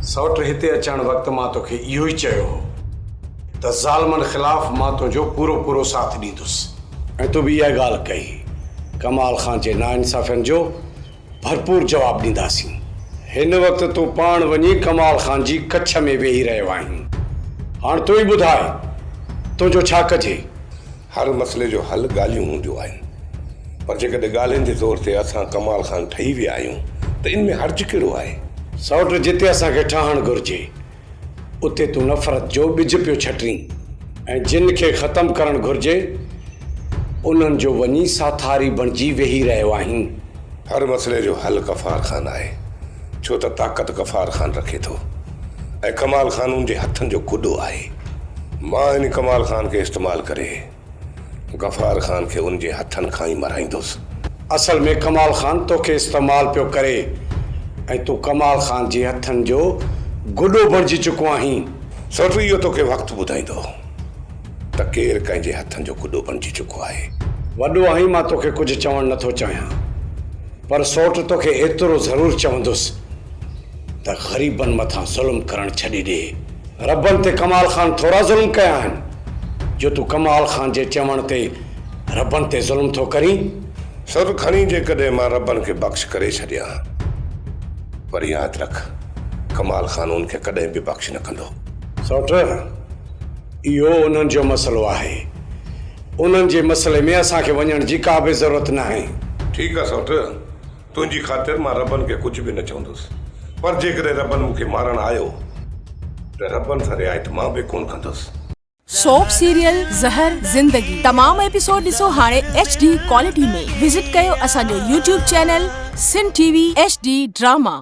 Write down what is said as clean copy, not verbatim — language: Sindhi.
سئوٽ هتي اچڻ وقت مان توکي اهو ئي چيو هو ته ظالمن خلاف مان تنهنجو پورو پورو ساٿ ڏيندس. ۽ تو به اها ڳالهه ڪئي. ڪمال خان جي ناانصافين جو ڀرپور جواب ڏينداسين. هن وقت تون پاڻ وڃي ڪمال خان جي ڪڇ ۾ ويهي رهيو آهين. هاڻ تون ئي ٻڌاء تنهنجو ڇا ڪجي؟ هر مسئلي جو حل ڳالهيون هونديون آهن. پر جيڪڏهن ڳالهين جي زور تي اسان ڪمال خان ٺهي ويا آهيون ته ان ۾ حرج ڪهڙو آهي؟ سئوٽ جتي اسان کي ٺاهڻ گهرجي اتي تون نفرت جو ٻج پيو ڇٽين ۽ جن کي ختم ڪرڻ گهرجي انهن جو وڃي ساٿاري بڻجي ويهي رهيو آهين. هر مسئلي جو حل غفار خان آهي، ڇو ته طاقت غفار خان رکي ٿو ۽ ڪمال خان ان جي هٿن جو گڏو آهي. مان ان ڪمال خان کي استعمال ڪري غفار خان کي ان جي هٿن کان ئي مارائيندس. اصل ۾ ڪمال خان توکي استعمال پيو ڪري ۽ تون ڪمال خان جي هٿن جو گڏو بڻجي چڪو آهين. سوٽ اهو توکي وقت ٻڌائيندو ته ڪير ڪنهن جي هٿن جو گڏو بڻجي چڪو آهي. وڏو آهين مان توکي ڪجهه چوڻ نٿو چاهيان پر سوٽ توکي ايترو ضرور چوندس ته غريبن مٿان ظلم ڪرڻ ڇڏي ڏي. ربن تي ڪمال خان ٿورا ظلم ڪيا آهن جو تون ڪمال خان جي چوڻ تي ربن تي ظلم ٿو ڪرين؟ سر کڻي جيڪڏهن مان ربن کي بخش ڪري ڇڏيان پر ياد رک ڪمال خان ان کي ڪڏهن به بخش نه ڪندو. سئوٽ، اهو انهن جو مسئلو آهي. انهن جي مسئلي ۾ اسان کي وڃڻ جي ڪا به ضرورت ناهي. ٺيڪ آ سئوٽ، تنهنجي خاطر مان ربن کي ڪجهه به نه چوندس، پر جيڪڏهن ربن مون کي مارڻ آيو ته ربن سان رعايت مان به ڪونه ڪندس. سوپ سيريل زهر زندگي تمام ايپيسوڊ ڏسو هاڻي ايڇ ڊي ڪوالٽي ۾ وزٽ ڪيو اسان جو YouTube channel Sindh T V H D drama.